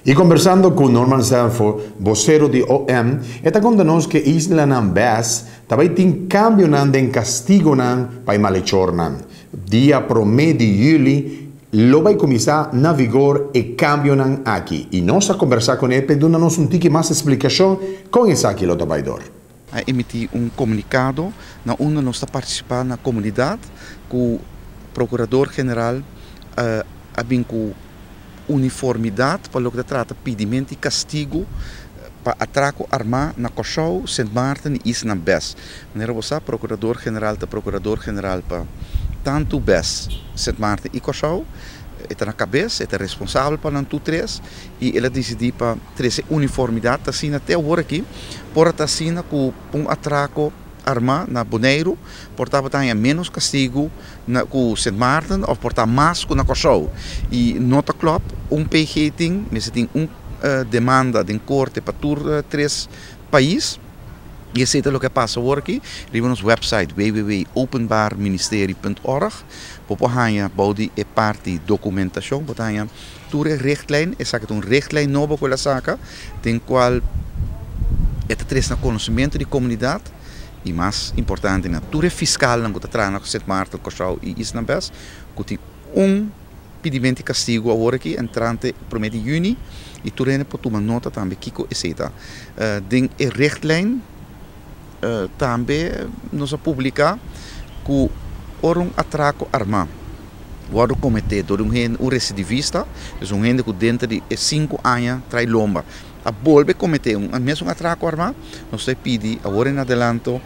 I kombersando ku Norman Sanford, bosero di OM, e ta konta nos ku islanan BES tambe tin kambionan den kastigonan pa e malechornan. Dia 1 di yüli lo bai kuminsá na vigor e kambionan aki. I nos a kombersá kuné pa duna nos un tiki mas splikashon kon esaki lo ta bai dor. A emití un komunikado na unda nos ta partisipá na komunidat ku Prokurador General a bin ku uniformidat pa loke ta trata pidimentu di kastigu pa atrako armá na Kòrsou, Sint Maarten i Isla BES. Manera bo sa, Prokurador General ta Prokurador General pa tantu BES, Sint Maarten i Kòrsou. E ta na kabes, e ta responsabel pa nan tur tres i el a disidí pa trese uniformidat asina te awor aki por a ta asina ku un atrako armá na Boneiru por tabata haña ménos kastigu na ku Sint Maarten òf por ta mas ku na Kòrsou. I no ta klòp, un PG tin, mester tin un demanda den korte pa tur tres pais. I esei ta loke a pasa awor aki. Riba nos website www.openbaarministerie.org bo por haña bou di e parti dokumentashon bo ta haña tur e richtlijn. Esaki ta un richtlijn nobo ku el a saka den kual e ta trese na konosementu di komunidat i mas importante na tur e fiskalnan ku ta traha na Sint Maarten, Kòrsou i Isla Bes ku tin un pidimentu di kastigu awor aki entrante promé di yüni i tur hende por tuma nota tambe kiko esei ta. Den e richtlijn tambe nos a publiká ku ora un atrako armá wòrdu kometé dor di un hende, un residivista, dus un hende ku denter di e sinku aña trae lomba, a bolbe kometé un mesun atrako armá, nos ta pidi awor en adelanto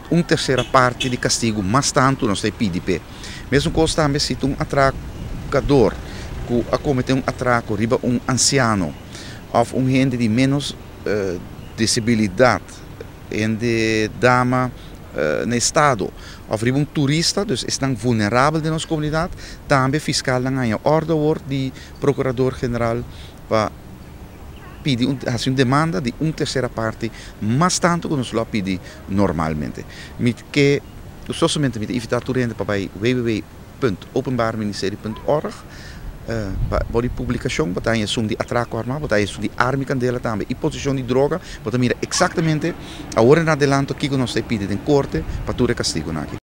un tersera parti di kastigu mas tantu nos ta pidi p'e. Mesun kos tambe si ta un atrakador ku a kometé un atrako riba un ansiano òf un hende di ménos desibilidat, hende dama na estado òf riba un turista, dus esnan vulnerabel den nos komunidat, tambe fiskalnan haña òrdu awor di Prokurador General pa pidi un hasi un demanda di un tersera parti mas tantu ku nos lo a pidi normalmente. Mi ke gustosamente mi ta invitá tur hende pa bai www.openbaarministerie.org pa bo di publikashon bo ta haña esun di atrako armá, bo ta haña esun di arma i kandela tambe i posishon di droga, bo ta mira eksaktamente awor en adelanto kiko nos ta pidi den korte pa tur e kastigunan aki.